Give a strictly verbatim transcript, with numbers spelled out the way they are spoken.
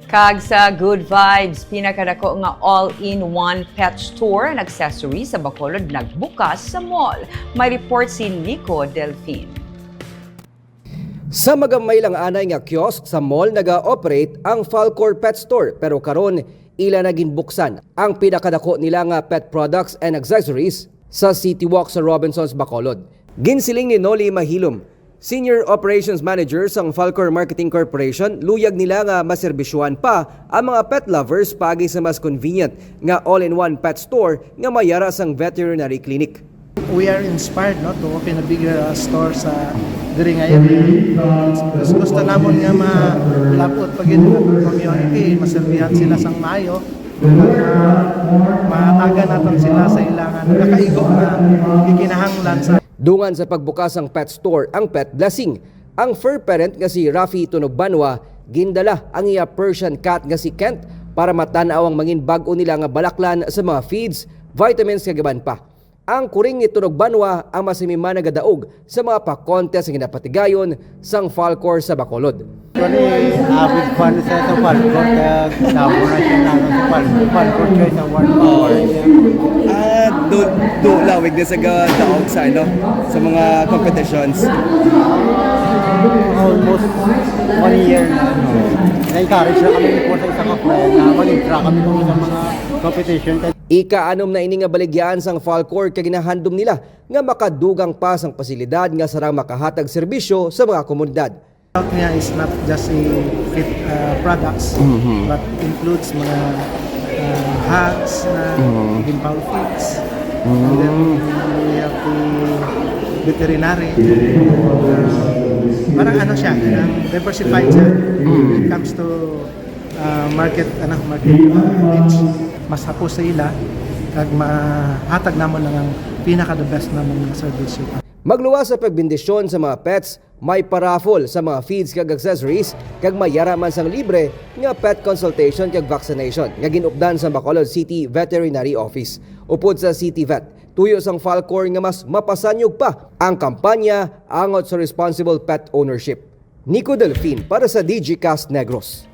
Kag sa Good Vibes, pinakadako nga all-in-one pet store and accessories sa Bacolod nagbukas sa mall. May report si Nico Delfin. Sa magamay lang anay nga kiosk sa mall naga-operate ang Falcor Pet Store, pero karon ila na ginbuksan ang pinakadako nila nga pet products and accessories sa City Walk sa Robinsons, Bacolod. Ginsiling ni Noli Mahilom, Senior Operations Manager sang Falcor Marketing Corporation, luyag nila nga maserbisyohan pa ang mga pet lovers paagi sa mas convenient nga all-in-one pet store nga may yara sang veterinary clinic. We are inspired, no, to open a bigger uh, store sa diri nga area. Mas gusto namon nga malabot pa gyud ang community, maserbihan sila sang maayo, mahatagan naton sila sa ilang nakaigo nga gikinahanglan sa Dungan sa pagbukas sang pet store ang Pet Blessing, ang fur parent nga si Rafi Tunogbanwa gindala ang iya Persian cat nga si Kent para matan-aw ang mangin bag-o nila nga balaklan sa mga feeds, vitamins kag iban pa. Ang kuring ni Tunogbanwa ang mas himima nagadaog sa mga pa-contest nga ginapatigayon sang Falcor sa Bacolod. Kani, avid fan sa sa Falcor, kaya damo na siya na sa Falcor, Falcor siya sa one power siya. Ah, do, do lawig na sa gadaog sa ano, sa mga competitions. Almost one year na, ano, na-encourage na kami po sa isa ka friend na mag-intro kami po sa mga competition. Ika-anom na ini nga baligyaan sang Falcor kag ginahandom nila nga makadugang pa sang pasilidad nga sarang makahatag serbisyo sa mga komunidad. Out niya is not just a fit uh, products, but includes mga uh, hats na mm. Fowl feeds. And then we have the veterinary. Uh, parang ano siya, parang diversified siya when it comes to uh, market, ano, market uh, niche. Mas hapos sa ila, kag mahatag namon ang pinaka the best namon nga serbisyo. Magluwas sa pagbendisyon sa mga pets, may paraffle sa mga feeds kag accessories, kag may yara man sang libre nga pet consultation kag vaccination nga ginupdan sa Bacolod City Veterinary Office. Upod sa City Vet, tuyo sang Falcor nga mas mapasanyog pa ang kampanya angot sa responsible pet ownership. Nico Delfin para sa Digicast Negros.